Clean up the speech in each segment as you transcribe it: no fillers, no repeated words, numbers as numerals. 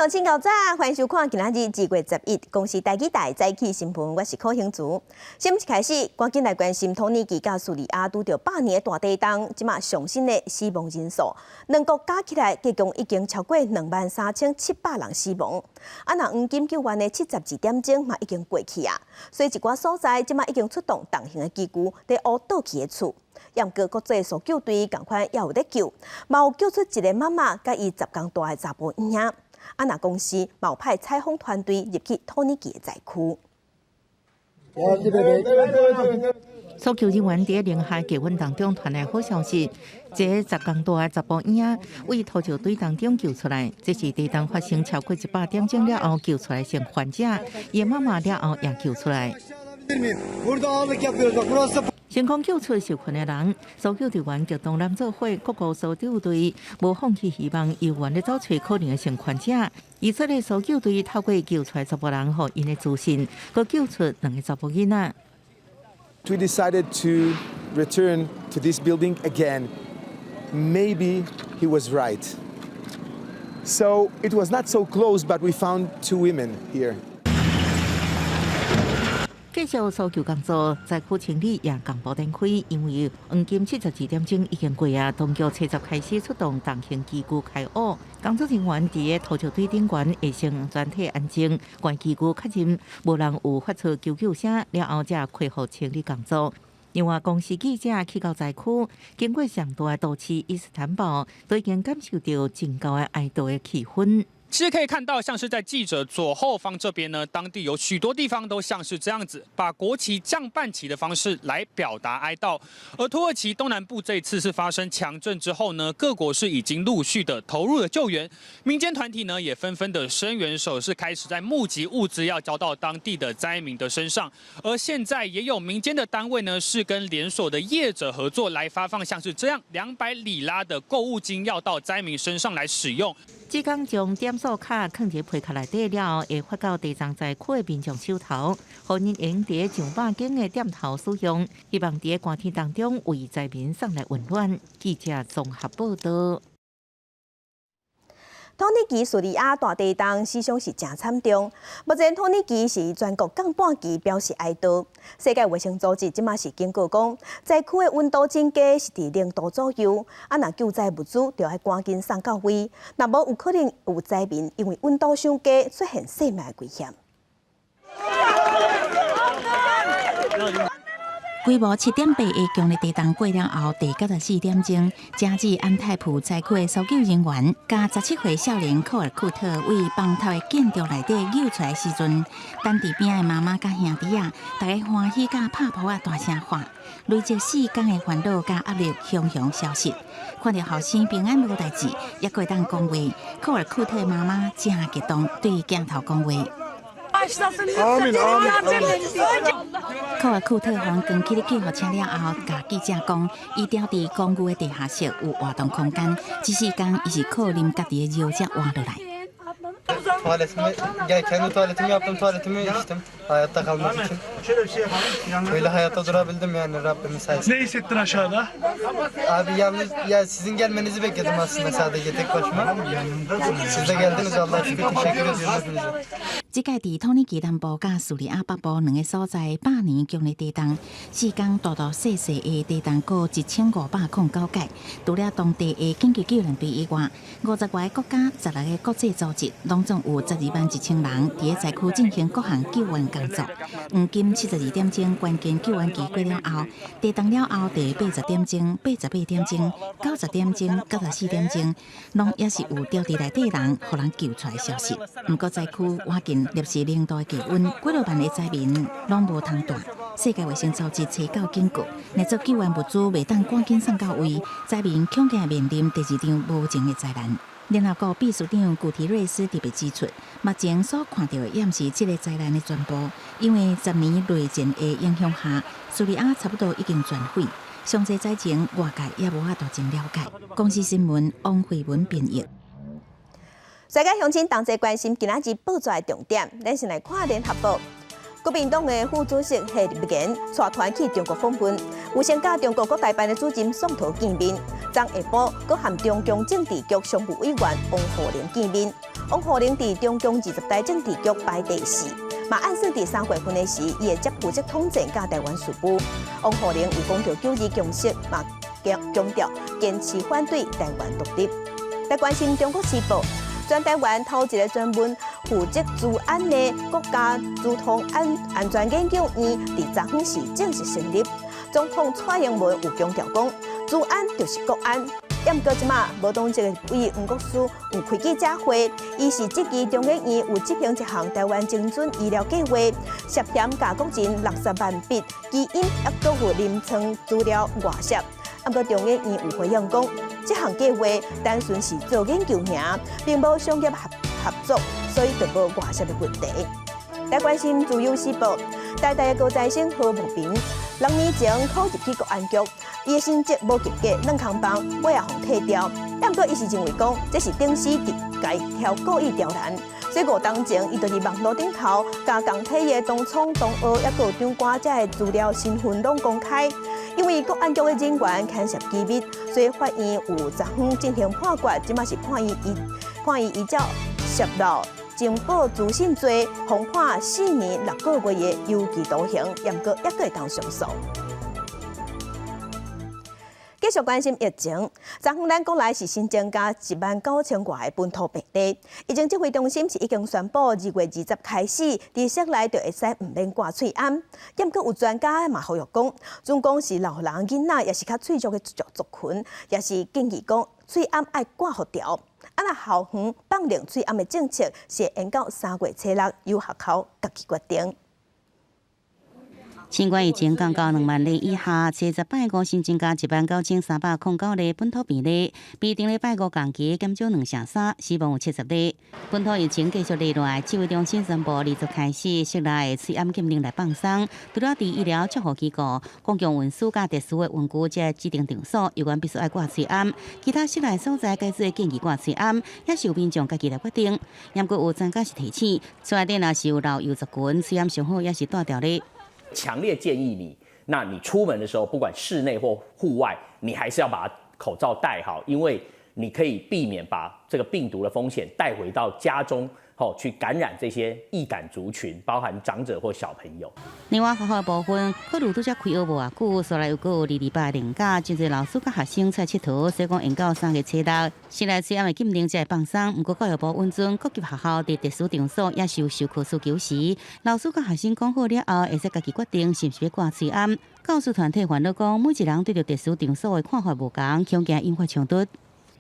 鄉親𠢕早，歡迎收看今仔日2月11公視台語台早起新聞，我是柯興竹。新聞一開始，趕緊來關心土耳其佮敘利亞拄著百年的大地動，這馬上新的死亡人數，兩國加起來，共已經超過23,700人死亡。啊，若黃金救援的72點鐘嘛已經過去啊，所以一寡所在這馬已經出動重型的機具佇挖倒去的厝。毋過國際搜救隊仝款也有咧救，嘛有救出一个媽媽佮伊10工大的查埔嬰仔。啊，若公視嘛有派採訪團隊入去土耳其的災區。搜救人員佇寧海氣溫當中傳來好消息，一个10工大的查埔嬰仔為土石堆當中救出來，這是地動發生超過100點鐘了後救出來生還者，伊媽媽了後也救出來。成功救出受困的人，搜救隊員激動攬做伙，各國搜救隊無放棄希望，猶原咧找揣可能的生還者。以色列搜救隊透過救出來查埔人，予𪜶的自信，閣救出兩个查埔囡仔。 We decided to return to this building again. Maybe he was right. So it was not so close, but we found two women here. 繼續搜救工作，災區清理也同步展開，因為黃金72點鐘已經過啊，當局初十開始出動重型機具開挖，工作人員佇個土石堆頂懸會先全體安靜，關機具確認無人有發出求救聲，了後才恢復清理工作。另外，公視記者去到災區，經過上大的都市伊斯坦堡，都已經感受到真高的哀悼的氣氛。其實可以看到，像是在記者左後方這邊呢，當地有許多地方都像是這樣子，把國旗降半旗的方式來表達哀悼。而土耳其東南部這次是發生強震之後呢，各國是已經陸續的投入了救援，民間團體呢也紛紛的伸援手，是開始在募集物資要交到當地的災民的身上。而現在也有民間的單位呢，是跟連鎖的業者合作來發放像是這樣200里拉的購物金，要到災民身上來使用。這工將點數卡囥佇皮殼內底了後，會發到地震災區的民眾手頭，予𪜶會佇上百間的店頭使用，希望佇寒天當中為災民送來溫暖。記者綜合報道。土耳其、敘利亞大地動死傷是誠慘重。目前土耳其是全國降半旗表示哀悼。世界衛生組織這馬是警告講，災區的溫度真低，是佇0度左右。啊，若救災物資就愛趕緊送到位，若無有可能有災民因為溫度傷低出現生命的危險。規模7.8的強烈地動過了後，第94點鐘，加濟安泰普災區的搜救人員，共17歲少年科爾庫特為崩塌的建築內底救出來時陣，等佇邊的媽媽佮兄弟仔，大家歡喜佮拍噗仔大聲喊，累積4工的煩惱佮壓力雄雄消失。看著後生平安無代誌，猶閣會當講話，科爾庫特的媽媽真激動，對鏡頭講話。科爾庫特予人扛去救護車了後，共記者講，伊住佇公寓的地下室有活動空間，這四工伊是靠啉家己的尿才活落來。 Tuvaletimi, ya kendi tuvaletimi yaptım, tuvaletimi içtim hayatta kalmak için. Böyle hayatta durabildim yani Rabbimin sayesinde. Ne hissettin aşağıda? Abi yalnız ya sizin gelmenizi bekledim aslında sadece tek başıma. Siz de geldiniz, Allah'a şükür, teşekkür ediyorum hepinize. 這擺佇土耳其南部佮敘利亞北部兩个所在百年強烈地動，四工大大細細的地動過1509擺。除了當地的緊急救援隊以外，50外个國家、16个國際組織，攏總有121,000人佇咧災區進行各項救援工作。黃金72點鐘關鍵救援期過了後，地動了後第80點鐘、88點鐘、90點鐘、94點鐘，攏猶是有牢佇內底人予人救出來消息。毋過災區倚近攝氏0度的低溫，幾落萬个災民攏無通蹛。世界衛生組織初九警告，若做救援物資袂當趕緊送到位，災民恐驚面臨第二場無情的災難。聯合國秘書長古提瑞斯特別指出，目前所看到的猶毋是這个災難的全部，因為10年內戰的影響下，敘利亞差不多已經全毀。詳細災情外界也無法度真了解。公視新聞王慧文編譯。世界鄉親同齊關心今仔日報紙的重點，咱先來看聯合報。國民黨的副主席謝立言帶團去中國訪問，有先佮中國國台辦的主任宋濤見面，昨下晡閣和中共政治局常務委員王滬寧見面。王滬寧佇中共二十大政治局排第四，嘛按算佇三月份的時，伊會接負責統戰佮台灣事務。王滬寧有講著九二共識，嘛強強調堅持反對台灣獨立。來關心中國時報，全台灣頭一个專門負責資安的國家資通安安全研究院，佇昨昏時正式成立。總統蔡英文有強調講，資安就是國安。毋過這馬無黨籍委員黃國書有開記者會，伊是質疑中研院有執行一項台灣精準醫療計劃，涉嫌共國人60萬筆基因抑閣有臨床資料外洩。毋過中研院有回應講，這項計劃單純是做研究爾，並無商業合合作，所以就無外洩的問題。來關心自由時報，台大的高材生何慕平，6年前考入去國安局，伊的成績無及格，軟空棒尾仔予退掉。毋過伊是認為講，這是頂司佇共伊挑故意刁難，所以5冬前，伊就佇網路頂頭，共仝體的同窗同學，抑閣有長官遮的資料身份攏公開。因為國安局的人員牽涉機密，所以法院有昨昏進行判決，這馬是判伊依照洩露情報資訊罪，予判4年6個月的有期徒刑，毋過抑閣會當上訴。繼續關心疫情，昨昏咱國內是新增加1萬9千外个本土病例。疫情指揮中心是已經宣布，2月20開始，佇室內就會使毋免掛喙罨。毋過有專家嘛呼籲講，總講是老人囡仔，抑是較脆弱的族族群，也是建議講喙罨愛掛予牢。啊，若校園放靈喙罨的政策是會延到3月初6，由學校家己決定。新冠疫情降到2萬例以下，初十拜五新增加19,309例本土病例，比頂禮拜五同期減少兩成三，死亡有70例。本土疫情繼續落來，指揮中心宣布二十開始室內喙罨禁令來放鬆，除了佇醫療照護機構、公共運輸佮特殊的文具這指定場所，有關必須愛掛喙罨，其他室內所在改做建議掛喙罨，也是由民眾家己來決定。毋過有專家是提醒，厝內底若是有老幼族群，喙罨上好也是戴牢咧。強烈建議你，那你出門的時候，不管室內或戶外，你還是要把口罩戴好，因為你可以避免把這個病毒的風險帶回到家中，吼，去感染這些易感族群，包含長者或小朋友。另外，學校部分考慮拄才開學無偌久，所來又閣有二禮拜連假，真濟老師佮學生出來𨑨迌，所以講延到3月初6，室內喙罨的禁令才會放鬆。毋過教育部允准各級學校佇特殊場所也是有授課需求時，老師佮學生講好了後，會使家己決定是毋是欲掛喙罨。教師團體煩惱講，每一人對著特殊場所的看法無仝，恐驚引發衝突。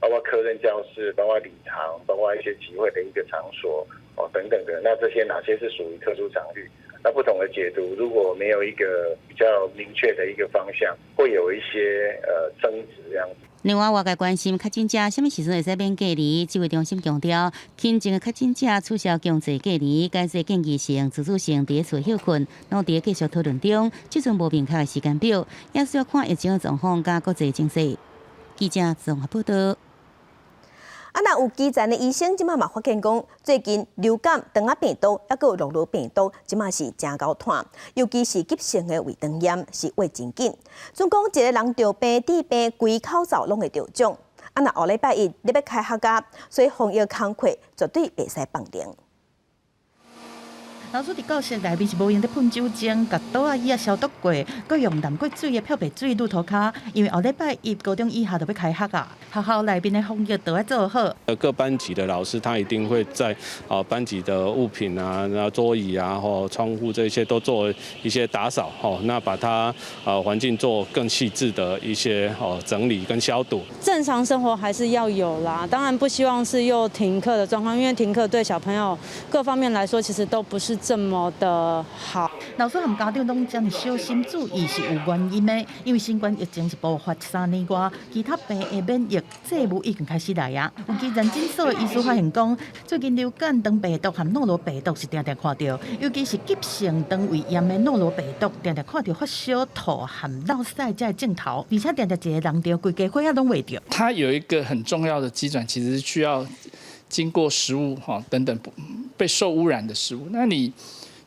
包括課任教室，包括禮堂，包括一些集會的一個場所，哦等等的，那這些哪些是屬於特殊場域？那不同的解讀，如果沒有一個比較明確的一個方向，會有一些爭執這樣子。另外，外界關心確診者啥物時陣會使免隔離？指揮中心強調，輕症的確診者取消強制隔離，改做建議性、自主性佇厝歇睏，攏佇繼續討論中。這陣無明確的時間表，也需要看疫情的狀況佮國際情勢。記者綜合報道。啊，若有基層的醫生，這馬嘛發現講，最近流感、腸仔病毒，抑閣有諾如病毒，這馬是誠𠢕湠，尤其是急性的胃腸炎，是會真緊。總講一个人著病、治病，規口罩攏會著獎。啊，若後禮拜一你欲開學矣，所以防疫工課絕對袂使放冗。老師佇教室內面是無閒咧噴酒精，共桌仔椅仔消毒過，閣用淋過水的漂白水揬塗跤。因為後禮拜一高中以下就欲開學矣，學校內面的防疫都欲做好。各班級的老師他一定會在班級的物品啊、那桌椅啊、或窗戶這些都做一些打掃，吼，那把它環境做更細緻的一些整理跟消毒。正常生活還是要有啦，當然不希望是又停課的狀況，因為停課對小朋友各方面來說其實都不是這麼的好。老師和家長攏遮爾小心注意是有原因的，因為新冠疫情是爆發3年外，其他病的免疫債務已經開始來啊。有基層診所的醫師發現講，最近流感腸病毒和諾如病毒是定定看著，尤其是急性腸胃炎的諾如病毒，定定看著發燒、吐和落屎這个症頭，而且定定一个人著，規家伙仔攏會著。它有一個很重要的機轉，其實是需要經過食物哈等等被受污染的食物，那你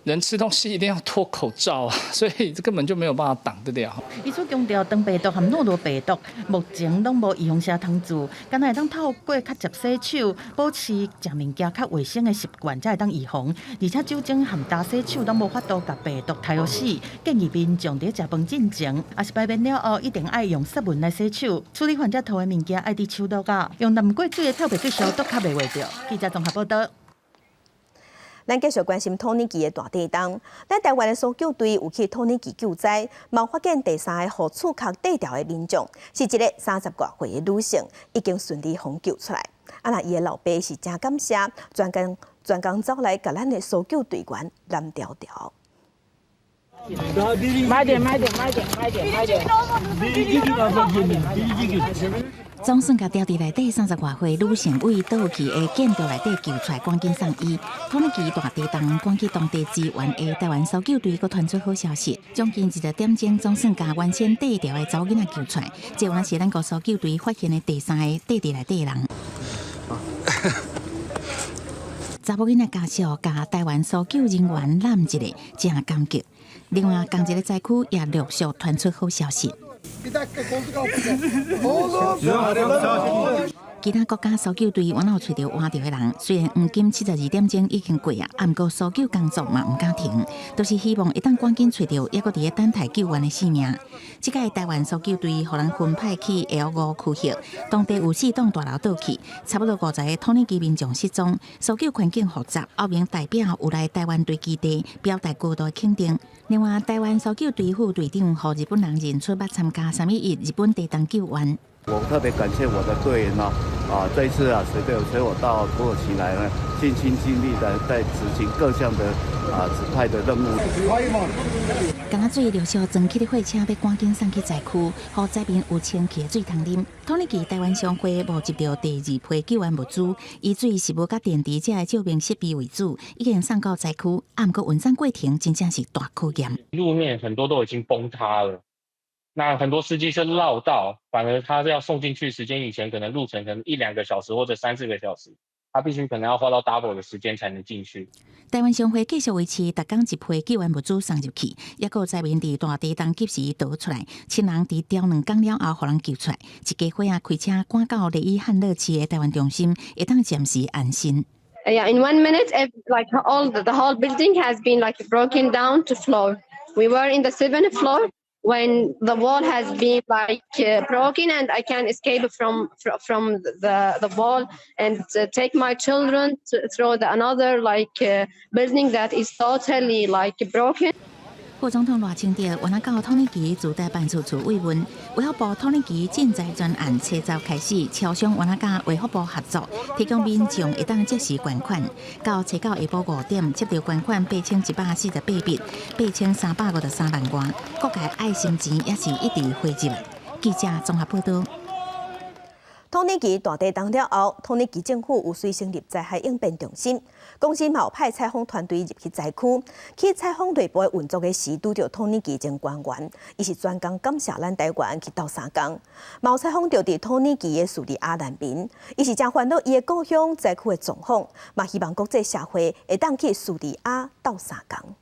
人吃東西一定要脫口罩啊，所以這根本就沒有辦法擋得了。醫師強調，腸病毒和諾如病毒目前攏無預防射通注，敢若會當透過較捷洗手、保持食物件較衛生的習慣，才會當預防。而且酒精和焦洗手攏無法度共病毒殺死。建議民眾佇食飯進前，抑是排便了後，一定愛用殺菌來洗手。處理患者吐的物件愛佇手橐仔，用淋過水的漂白水消毒，較袂畫著。記者綜合報道。咱繼續關心土耳其的大地震。咱台灣的搜救隊有去土耳其救災，嘛發現第三个予厝殼綴牢的民眾，是一个三十外歲的女性，已經順利予救出來。啊，那伊的老爸是誠感謝，專工專工走來共咱的搜救隊員攬牢牢。買點買點買點買點買點。總算共牢佇內底三十外歲女性對倒去的建築內底救出來，趕緊送醫。土耳其大地震，趕去當地支援的台灣搜救隊閣傳出好消息，將近20點鐘總算共原先綴牢的查某囡仔救出來。這原來是咱國搜救隊發現的第三個綴佇內底人。查某囡仔家屬共台灣搜救人員攬一下，誠感激。另外，仝一个災區也陸續傳出好消息。其他國家搜救隊原來有揣著活著的人，雖然黃金72點鐘已經過啊，毋過搜救工作嘛毋敢停，都是希望會當趕緊揣著猶閣佇咧等待救援的性命。這擺台灣搜救隊予人分派去 L5區域，當地有四棟大樓倒去，差不多50個土耳其民眾失蹤，搜救環境複雜。歐盟代表有來台灣隊基地表達高度肯定。另外，台灣搜救隊副隊長予日本人認出捌參加3.11日本地震救援。我特別感謝我的隊員哦，啊，這一次啊，隨我到土耳其來呢，盡心盡力的在執行各項的啊指派的任務。敢若水陸續裝起的貨車，欲趕緊送去災區，予災民有清氣的水通啉。土耳其台灣商會募集著第二批救援物資，以水食物佮電池這的照明設備為主，已經送到災區。啊，毋過運送過程真正是大考驗。路面很多都已經崩塌了。那很多司機是繞道，反而他要送進去時間以前可能路程可能一兩個小時或者三四個小時，他必須可能要花到 double 的時間才能進去。台灣商會繼續維持逐工一批救援物資送入去，猶閣有災民佇大地震及時逃出來，親人佇牢2工了後，予人救出來。一家伙仔開車趕到雷伊漢勒市的台灣中心，會當暫時安身。 Yeah, in one minute, like all the whole building has been like broken down to floor. We were in the seventh floor when the wall has been like broken and I can escape from the wall and take my children through the another like building that is totally like broken. 副總統賴清德原來到土耳其駐台辦事處慰問，衛福部土耳其賑災專案初十開始磋商，原來佮衛福部合作，提供民眾會當即時捐款。到初九下晡5點，接著捐款8148筆，8353萬外，各界愛心錢也是一直匯入。記者綜合報道。土耳其大地震了後，土耳其政府有隨成立災害應變中心，公司嘛有派採訪團隊入去災區，去採訪內部運作的時，拄著土耳其前官員，伊是專工感謝咱台灣去鬥相共。嘛有採訪著佇土耳其的敘利亞難民，伊是誠煩惱伊的故鄉災區的狀況，嘛希望國際社會會當去敘利亞鬥相共。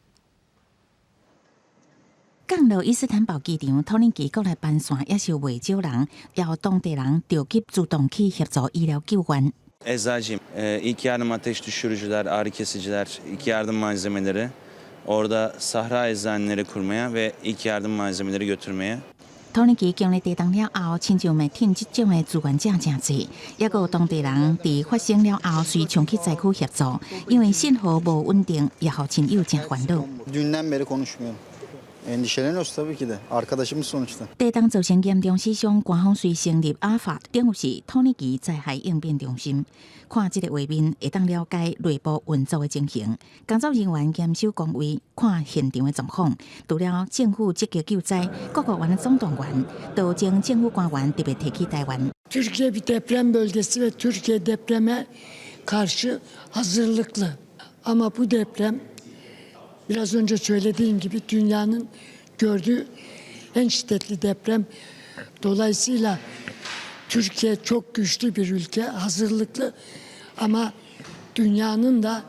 降落伊斯坦堡機場，土耳其國內班線也是有袂少人，也有當地人著急主動去協助醫療救援。 Eczacıyım. İlk yardım ateş düşürücüler, ağrı kesiciler, ilk yardım malzemeleri orada sahra eczaneleri kurmaya ve ilk yardım malzemeleri götürmeye. 土耳其強烈地震了後，親像麥天這種的志願者誠濟，猶閣有當地人佇發生了後，隨衝去災區協助，因為信號無穩定，也予親友誠煩惱。 Dünden beri konuşmuyorum. Endişeleniyoruz tabii ki de. Arkadaşımız sonuçta. 地震造成嚴重死傷，官方隨成立 AFAD，等於是土耳其災害應變中心。看這個畫面，會當了解內部運作的情形。工作人員嚴守崗位，看現場的狀況。除了政府積極救災，各國的總動員，多前政府官員特別提起台灣。 Türkiye bir deprem bölgesi ve Türkiye depreme karşı hazırlıklı. Ama bu deprem biraz önce söylediğim gibi dünyanın gördüğü en şiddetli deprem. Dolayısıyla Türkiye çok güçlü bir ülke, hazırlıklı ama dünyanın da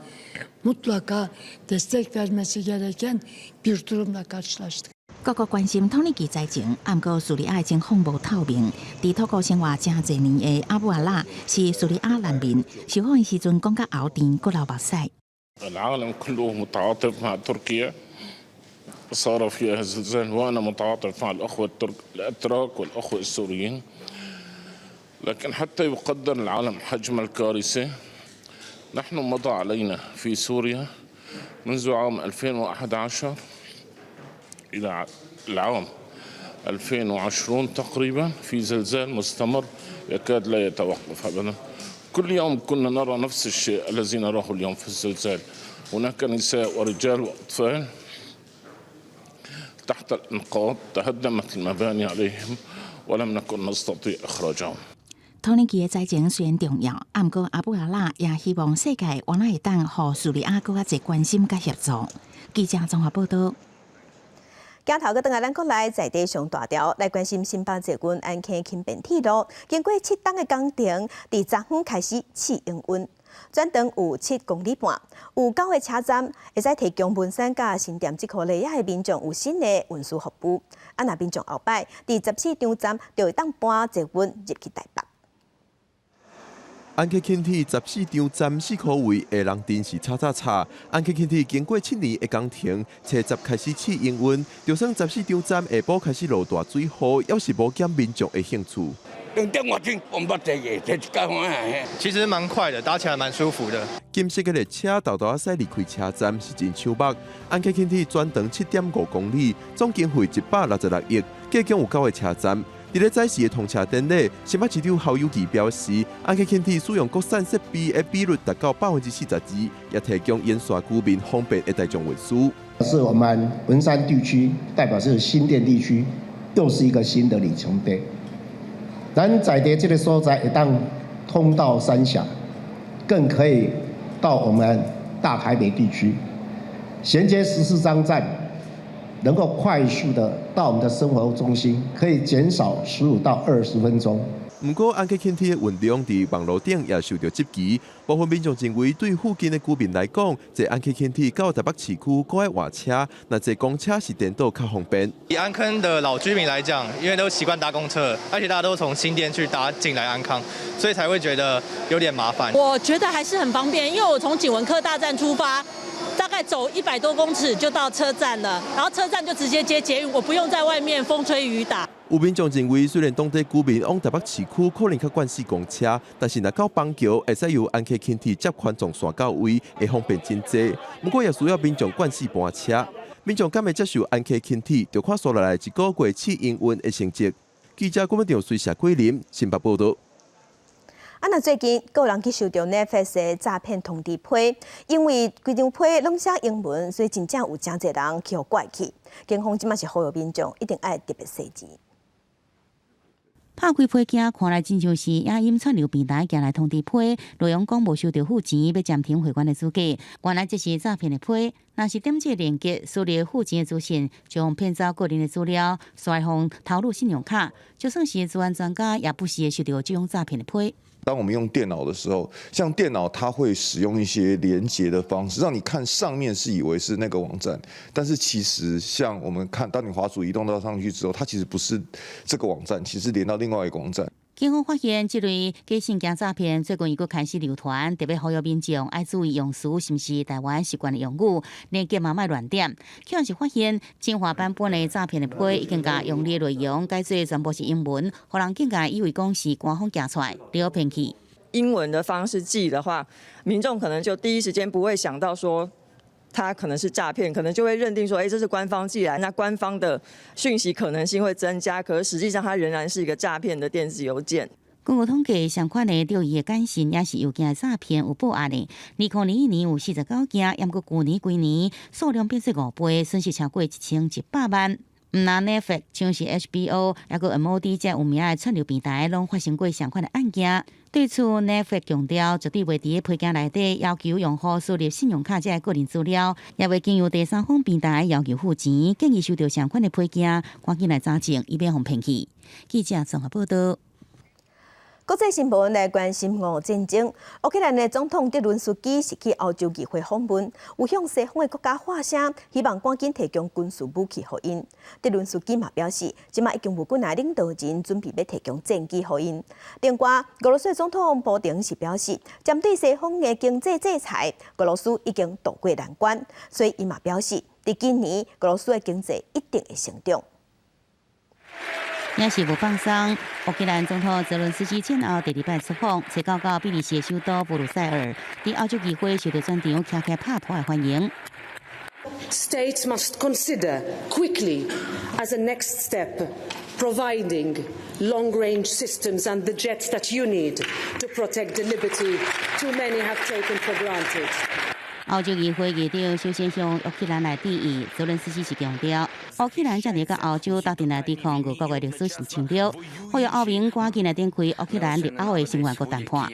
Mutlaka destek vermesi gereken bir durumla karşılaştık. 各國關心土耳其災情，毋過敘利亞的情況無透明。佇土國生活誠濟年的阿布阿拉是敘利亞難民，受訪的時陣講甲喉甜，閣流目屎。 العالم كله متعاطف مع تركيا صار فيها زلزال وأنا متعاطف مع الأخوة الترك الأتراك والأخوة السوريين لكن حتى يقدر العالم حجم الكارثة نحن مضى علينا في سوريا منذ عام 2011 إلى العام 2020 تقريبا في زلزال مستمر يكاد لا يتوقف أبدا. كل يوم كنا نرى نفس الشيء الذي نراه اليوم في الزلزال. هناك نساء ورجال وأطفال تحت الأنقاض تهدمت المباني عليهم ولم نكن نستطيع إخراجهم. 土耳其的災情雖然重要，毋過阿布阿拉也希望世界原來會當予敘利亞閣較濟關心佮協助。記者綜合報導。鏡頭閣轉來咱國內在地上大條來關心新北捷運安坑輕便鐵路，經過7冬的工程，佇昨昏開始試營運，全長有7公里半，有九個車站，會使提供文山佮新店這箍里仔的民眾有新的運輸服務。啊，若民眾後擺佇14張站就會當搬捷運入去台北。安溪輕鐵14張站4箍位，下人真是吵吵吵。安溪輕鐵經過7年的工程，初十開始試營運，就算14張站下晡開始落大水雨，猶是無減民眾的興趣。 2點外鐘，我毋捌坐過，坐一擺歡喜。其實蠻快的，搭起來蠻舒服的。金色的列車沓沓仔駛離開車站是真搶目。安溪輕鐵全長7.5公里，總經費166億，計共有九個車站。佇咧早時的通車典禮，新北市長侯友宜表示，安溪輕鐵使用國產設備的比率達到42%，也提供沿線居民方便的大眾運輸。是我們文山地區，代表是新店地區，又是一個新的里程碑。咱在地這個所在，會當通到三峽，更可以到我們大台北地區，銜接14張站，能夠快速的到我們的生活中心，可以減少15到20分鐘。毋過，安溪輕鐵的運量佇網路頂也受著質疑。部分民眾認為，對附近的居民來講，坐安溪輕鐵到台北市區閣愛換車，若坐公車是顛倒較方便。以安坑的老居民來講，因為都習慣搭公車，而且大家都從新店去搭進來安康，所以才會覺得有點麻煩。我覺得還是很方便，因為我從景文科大站出發，大概走100多公尺就到車站了，然後車站就直接接捷運，我不用在外面風吹雨打。有民眾認為，雖然當地居民往台北市區可能較慣駛公車，但是若到板橋會使由安溪輕鐵接環狀線到位，會方便真濟。不過也需要民眾慣勢搬車。民眾敢會接受安溪輕鐵，就看紲落來一個月試營運的成績。記者郭文長隨謝桂林新北報導。啊，若最近閣有人去收著 Netflix 的詐騙通知批，因為規張批攏寫英文，所以真正有誠濟人去予拐去。警方這馬是呼籲民眾一定愛特別細緻。拍開批件，看來真像是影音串流平台寄來通知批，內容講無收著付錢，欲暫停會員的資格。原來這是詐騙的批，若是點這個連結，輸入付錢的資訊，將騙走個人的資料，隨予偷入信用卡。就算是資安專家，也不時會收著這種詐騙的批。當我們用電腦的時候，像電腦它會使用一些連結的方式，讓你看上面是以為是那個網站，但是其實像我們看，當你滑鼠移動到上去之後，它其實不是這個網站，其實連到另外一個網站。警方發現這類假信件詐騙最近又閣開始流傳，特別呼籲民眾愛注意用詞是毋是台灣習慣的用語，連結嘛莫亂點。可能是發現進化版本的詐騙的批已經共用字內容改做全部是英文，予人更加以為講是官方寄出來，予騙去。英文的方式寄的話，民眾可能就第一時間不會想到說他可能是詐騙，可能就會認定說，哎，這是官方寄來，那官方的訊息可能性會增加，可是實際上它仍然是一個詐騙的電子郵件。根據統計，相款的釣魚的簡訊抑是郵件的詐騙有報案的，2021年有49件，毋過舊年規年數量變做5倍，損失超過1100萬。毋但 Netflix，像是 HBO，抑閣 MOD 這有名的串流平台，攏發生過相款的案件。對此，Netflix 強調，絕對袂佇咧批件內底要求用戶輸入信用卡這个個人資料，也袂經由第三方平台要求付錢。建議收著相款的批件，趕緊來查證，以免予騙去。記者綜合報導。國際新聞來關心俄戰爭，烏克蘭的總統澤倫斯基是去歐洲議會訪問，有向西方的國家發聲，希望趕緊提供軍事武器予𪜶。澤倫斯基嘛表示，這馬已經有幾若領導人準備欲提供戰機予𪜶。另外，俄羅斯的總統普丁是表示，針對西方的經濟制裁，俄羅斯已經渡過難關，所以伊嘛表示，佇今年俄羅斯的經濟一定會成長。也是無放鬆，烏克蘭總統澤倫斯基戰後第二擺出訪，揣九到比利時的首都布魯塞爾，佇歐洲議會受到全場徛起拍噗的歡迎。 States must consider quickly as a next step providing long-range systems and the jets that you need to protect the liberty too many have taken for granted. 歐洲議會議長首先向烏克蘭來致意，澤倫斯基是強調，烏克蘭正佇佮歐洲鬥陣來抵抗俄國的歷史性侵略，呼籲歐盟趕緊來展開烏克蘭入歐的成員國談判。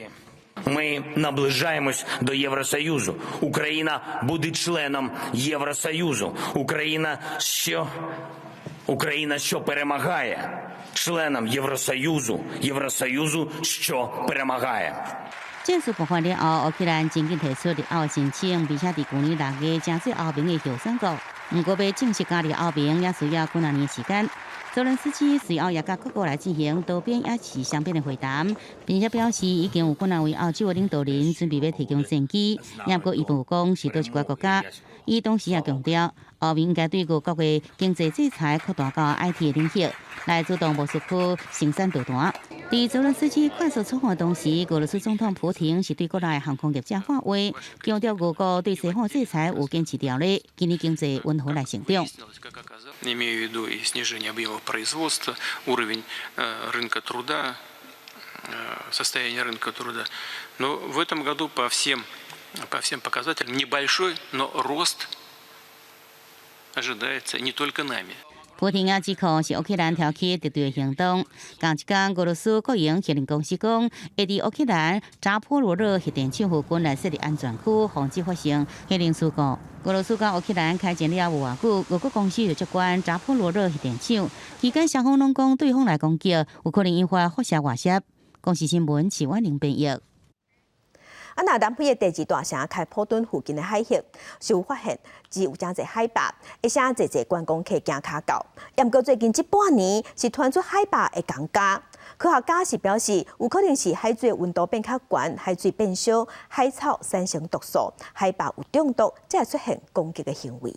Ми наближаємось до Євросоюзу. Україна буде членом Євросоюзу. Україна, що перемагає, членом Євросоюзу, Євросоюзу, що перемагає. 戰事爆發了後，烏克蘭真緊提出入歐申請，並且佇舊年6月成做歐盟的候選國。毋過欲正式加入歐盟，也需要幾若年時間。澤倫斯基隨後也佮各國來進行多邊抑是雙邊的會談，並且表示已經有幾若位歐洲的領導人準備欲提供戰機，也毋過伊無講是佗一寡國家。伊同時也強調，歐盟應該對俄國的經濟制裁擴大到 IT 的領域，來阻擋莫斯科生產導彈。佇澤倫斯基快速出訪的同時，俄羅斯總統普廷是對國內航空業者喊話，強調俄國對西方制裁有堅持條例，今年經濟溫和來成長。 Имею в виду и снижение объемов производства, уровень рынка труда, состояние рынка труда. Но в этом году по всем показателям небольшой, но рост ожидается не только нами. 普廷也指控是烏克蘭挑起敵對行動。仝一工，俄羅斯國營核能公司講，會佇烏克蘭扎波羅熱核電廠附近來設立安全區，防止發生核能事故。俄羅斯佮烏克蘭開戰了無偌久，俄國公司就接管扎波羅熱核電廠，期間雙方攏講對方來攻擊，有可能引發輻射外洩。公視新聞徐婉玲編譯。啊，若南非的第二大城開普敦附近的海域，是有發現只有誠濟海豹，而且濟濟觀光客行跤到。毋過最近這半年是傳出海豹會增加，科學家是表示有可能是海水溫度變較懸，海水變燒，海草產生毒素，海豹有中毒，才會出現攻擊的行為。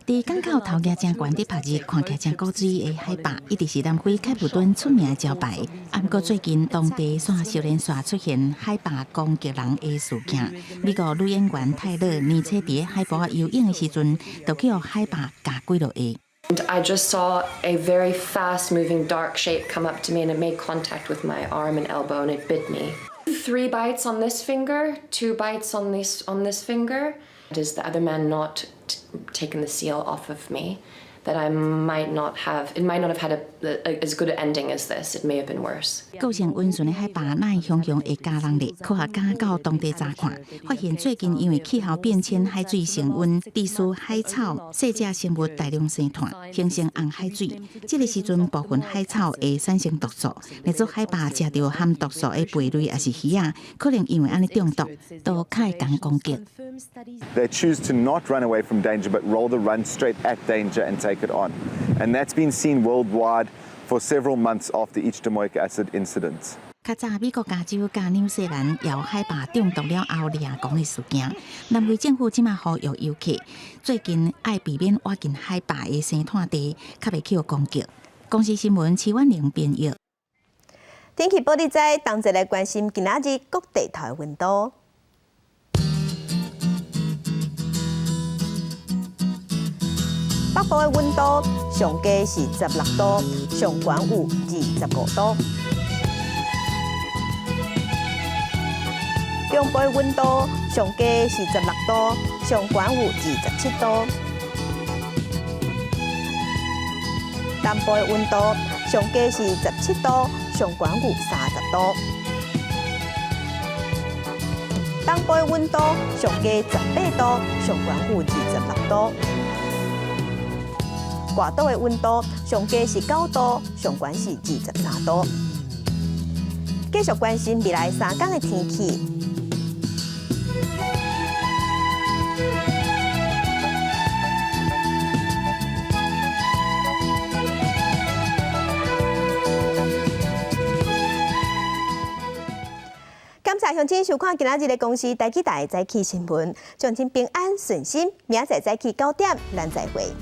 佇港口頭額誠懸佇曝日，看起來誠古錐的海豹，一直是南非開普敦出名的招牌。毋過最近當地煞接連煞出現海豹攻擊人的事件。美國女演員泰勒年初佇海埔仔游泳的時陣，就去予海豹咬幾落下。 I just saw a very fast moving dark shape come up to me and it made contact with my arm and elbow and it bit me. Three bites on this finger, two bites on this finger. Does the other man not taken the seal off of me? That I might not have, it might not have had as good an ending as this. It may have been worse. 個性溫順的海豹，哪會雄雄會咬人咧？科學家到當地查看，發現最近因為氣候變遷、海水升溫，致使海草、細隻生物大量生湠，形成紅海水。這個時陣，部分海草會產生毒素，若做海豹食著含毒素的貝類抑是魚仔，可能因為按呢中毒，都較會共攻擊。 They choose to not run away from danger, but rather run straight at danger and take it on. And that's been seen worldwide for several months after each domoic acid incident. 較早美國加州佮紐西蘭有海豹中毒了後掠狂的事件，南非政府這馬呼籲遊客最近愛避免倚近海豹的生湠地，較袂去予攻擊。公視新聞徐婉玲編譯。天氣報你知，同齊來關心今仔日各地頭的溫度。北部的溫度上低是16度，上懸有25度。中部的溫度上低是16度，上懸有27度。南部的溫度上低是17度，上懸有30度。東部的溫度上低18度，上懸有26度。外島的溫度上低是9度，上懸是23度。繼續關心未來3工的天氣。感謝鄉親收看今仔日的公視台語台早起新聞，祝恁平安順心，明仔載早起9點，咱再會。